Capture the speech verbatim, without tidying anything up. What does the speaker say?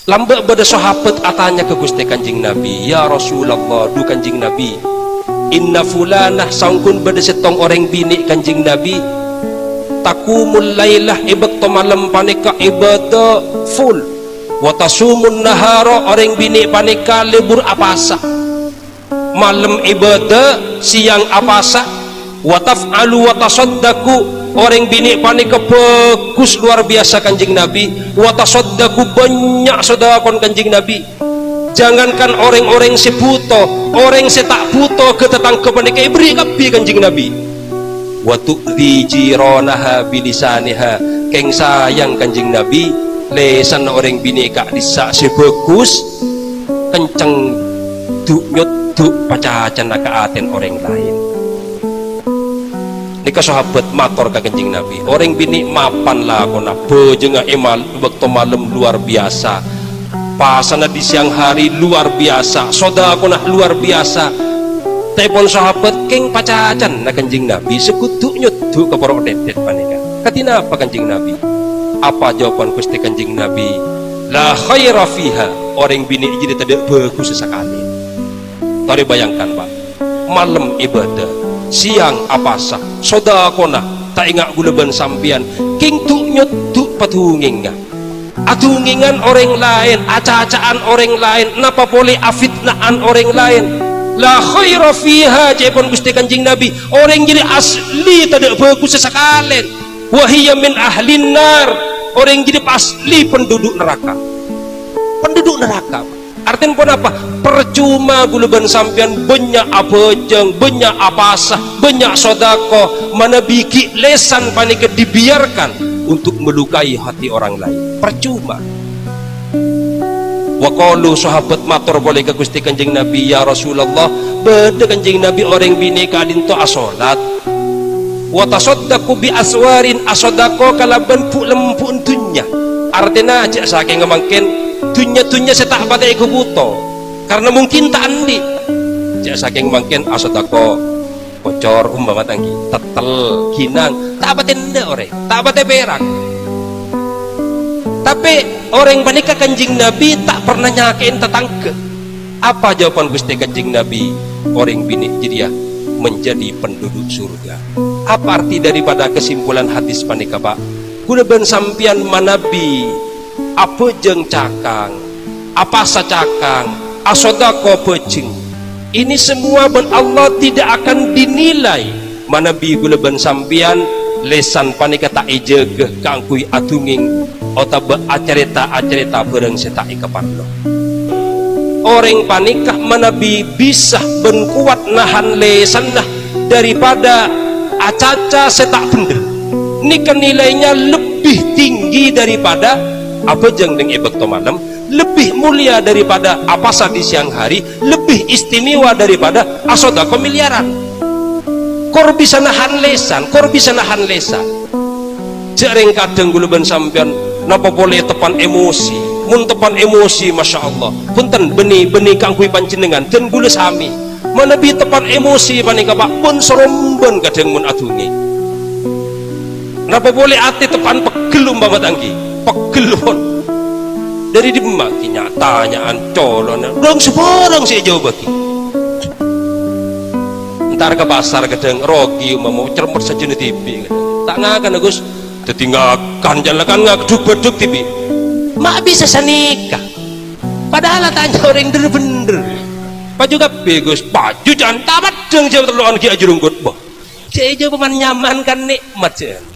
Lambâ' bâdâ sahabat atanya ka Ghustè Kanjeng Nabi, "Ya Rasulullah, dhu Kanjeng Nabi, inna fulanah, saongghun bâdâ sèttong orèng binè' Kanjeng Nabi, taqumul lailah, è bâkto malem panèka ibadah full, wa tasumun nahara, orèng binè' panèka lebur apasa." Malem ibadah, siang apasa, wa taf'alu wa tasaddaqu, orèng binè' panèka bhâghus lowar biyasa Kanjeng Nabi, wa tasaddaqu, bânnya' sodakona Kanjeng Nabi. Jangankan orèng-orèng sè bhuto, orèng sè ta' bhuto ghâ tatangghâ panèka èberri' kabbhi Kanjeng Nabi. Wa tu'dzi jiranaha bilisaniha, kèng sayang Kanjeng Nabi, lèsanna orèng binè' ka'dissa' sè bhâghus, kenceng, dhu-nyodhu' pacacana ka atèna orèng laèn. Nèka sahabat mator ka Kanjeng Nabi, "Orèng binè' mapan lakona, bhâjângnga è mal-, bâkto malem lowar biyasa, pasana di siang hari lowar biyasa, sodakona lowar biyasa." Taèpon sahabat kèng pacacana Kanjeng Nabi sè kodhu nyodhu' ka poro' dhèddhèt panèka. Kadhi napa Kanjeng Nabi? Apa jawaban Ghustè Kanjeng Nabi? "La khaira fiha, orèng binè' jârèya tadâ' bhâghussa sakalè." Torè bayangkan, Pak. Malem ibadah, siang apasa, sodakona, ta' enga' ghulâ bân sampèyan, kèng dhu-nyodhu' padhungèngnga. Adhungèngan orèng laèn, acaca'an orèng laèn, napa polè afitna'an orèng laèn. "La khaira fiha," ca'èpon Ghustè Kanjeng Nabi, orèng jârèya asli tadâ' bhâghussa sakalèn. "Wa hiya min ahlin nar," orèng jârèya asli penduduk neraka. Penduduk neraka. Artèna ponapa? Parcoma ghulâ bân sampèyan bânnya' abhâjâng, bânnya' apasa, bânnya' sodako, manabi ghi' lèsan panèka dibiarkan untuk melukai hati orang lain. Parcoma. Wa qalu, sahabat mator polè ka Ghustè Kanjeng Nabi, "Ya Rasulullah, bâdâ Kanjeng Nabi orèng binè' ka'dinto asolat." "Wa tasaddaqu bi aswarin," asodako kalabân bu'-lembu'na dhunnya. Artèna, jâ' sakènga mangkèn, dhunnya-dhunnya sè ta' patè èghubhuto, karna mungkin ta' andi'. Jâ' sakènga mangkèn asodako kocor, umpama ta' ènggi, tèttèl, ghânang, ta' patè endâ' orèng, ta' patè pèrak. Tapè orèng panèka Kanjeng Nabi ta' pernah nyakè'è tatangghâ. Apa jawaban Ghustè Kanjeng Nabi? Orèng binè' jârèya menjadi penduduk surga. Apa arti daripada kesimpulan hadis panèka, Pak? Ghulâ bân sampèyan manabi abhâjâng cakang, apasa cakang, asodako bhâjâng. Ini semua bân Allah tidak akan dinilai. Manabi ghulâ bân sampèyan, lèsan panèka ta' èjâgâ kaangghuy adhungèng otabâ acarèta-acarèta bhârâng sè ta' èkaparlo. Orèng panèka manabi bisa bân kowat nahan lèsanna daripada acaca sè ta' bhendher. Nèka nilainya lebih tinggi daripada abhâjâng nèng è bâkto malem, lebih mulia daripada apasa di siang hari, lebih istimewa daripada asodako miliaran. Kor bisa nahan lèsan, kor bisa nahan lèsan. Jâ' rèng kadhâng ghulâ bân sampèyan napa polè teppan emosi. Mon teppan emosi, masya Allah. Bhunten, bânnè, bânnè kaangghuy panjhennengngan, dân ghulâ samè. Manabi teppan emosi panèka, Pak, pon sarombân kadhâng mon adhungèng. Napa polè atè teppan peggel umpama ta' ènggi? Peggel pon. Dâri dimma ghi' nya-tanya'an colona? Rong sabârâng sè èjâwâbâghi. Entar ka pasar kadhâng rogi umpama cermet sajjhâna dhibi' kadhâng. Ta' ngakana, Gus. Dhâddhi ngakan, jhâ' la kan ngakdhuk-bâdhuk dhibi'. Ma' bisa sanèka. Padahal atanya orèng dhâr-bhendhâr. Paju kabbhi, Gus. Paju jhân ta' peddhâng jhâ' tello'an ghi' ajhârunggut. Bâh. Jhâ' èjâwâb man-nyaman kan nè'mat, jhâ'.